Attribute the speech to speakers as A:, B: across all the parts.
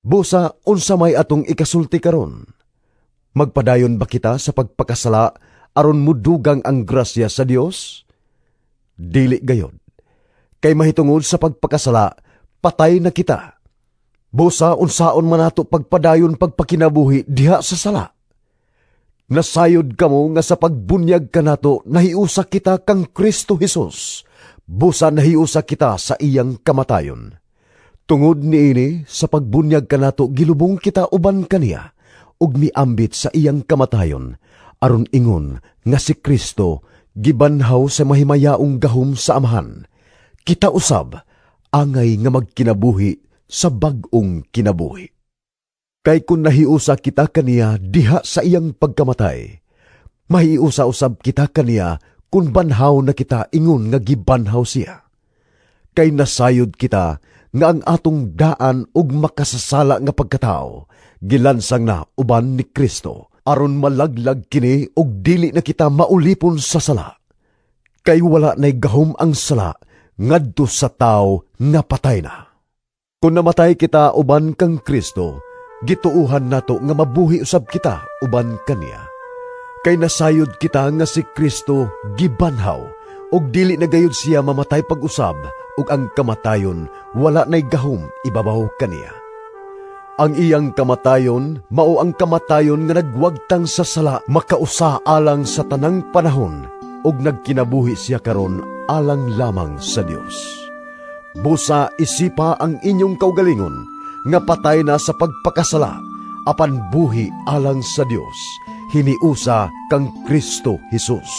A: Busa unsa may atong ikasulti karon? Magpadayon ba kita sa pagpakasala aron mudugang ang grasya sa Dios? Dili gayod. Kay mahitungod sa pagpakasala, patay na kita. Busa unsaon man nato pagpadayon pagpakinabuhi diha sa sala? Nasayod kamo nga sa pagbunyag kanato nahiusa kita kang Kristo Hesus. Busa nahiusa kita sa iyang kamatayon. Tungod niini, sa pagbunyag kanato gilubong kita uban kaniya ug miambit sa iyang kamatayon aron ingon nga si Kristo gibanhaw sa mahimayaong gahom sa Amahan, kita usab angay nga magkinabuhi sa bag-ong kinabuhi. Kay kun nahiusa kita kaniya diha sa iyang pagkamatay, mahiusa usab kita kaniya kun banhaw na kita ingon nga gibanhaw siya. Kay nasayod kita nga ang atong daan ug makasasala nga pagkatao gilansang na uban ni Kristo aron malaglag kini ug dili na kita maulipon sa sala. Kay wala na'y gahom ang sala ngadto sa tao nga patay na. Kung namatay kita uban kang Kristo, gituuhan nato nga mabuhi usab kita uban kaniya. Kay nasayod kita nga si Kristo gibanhaw ug dili na gayud siya mamatay pag-usab ug ang kamatayon wala na'y gahom ibabaw kaniya. Ang iyang kamatayon mao ang kamatayon nga nagwagtang sa sala makausa alang sa tanang panahon ug nagkinabuhi siya karon alang lamang sa Dios. Busa isipa ang inyong kaugalingon nga patay na sa pagpakasala apan buhi alang sa Dios hiniusa kang Kristo Hesus.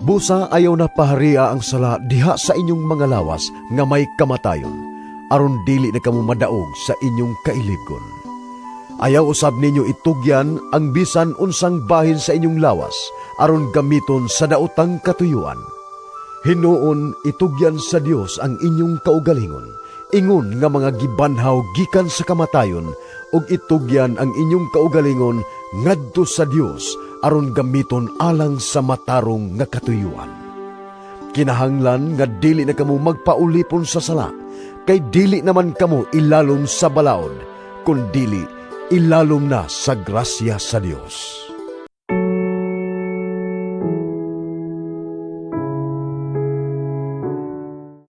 A: Busa ayaw na paharia ang sala diha sa inyong mga lawas nga may kamatayon aron dili na kamo madaog sa inyong kailibgon. Ayaw usab ninyo itugyan ang bisan unsang bahin sa inyong lawas aron gamiton sa daotang katuyuan. Hinuon itugyan sa Dios ang inyong kaugalingon, ingon nga mga gibanhaw gikan sa kamatayon, ug itugyan ang inyong kaugalingon ngadto sa Dios aron gamiton alang sa matarong nga katuyuan. Kinahanglan nga dili na kamo magpaulipon sa sala, kay dili naman kamo ilalom sa balaod, kun dili ilalom na sa grasya sa Dios.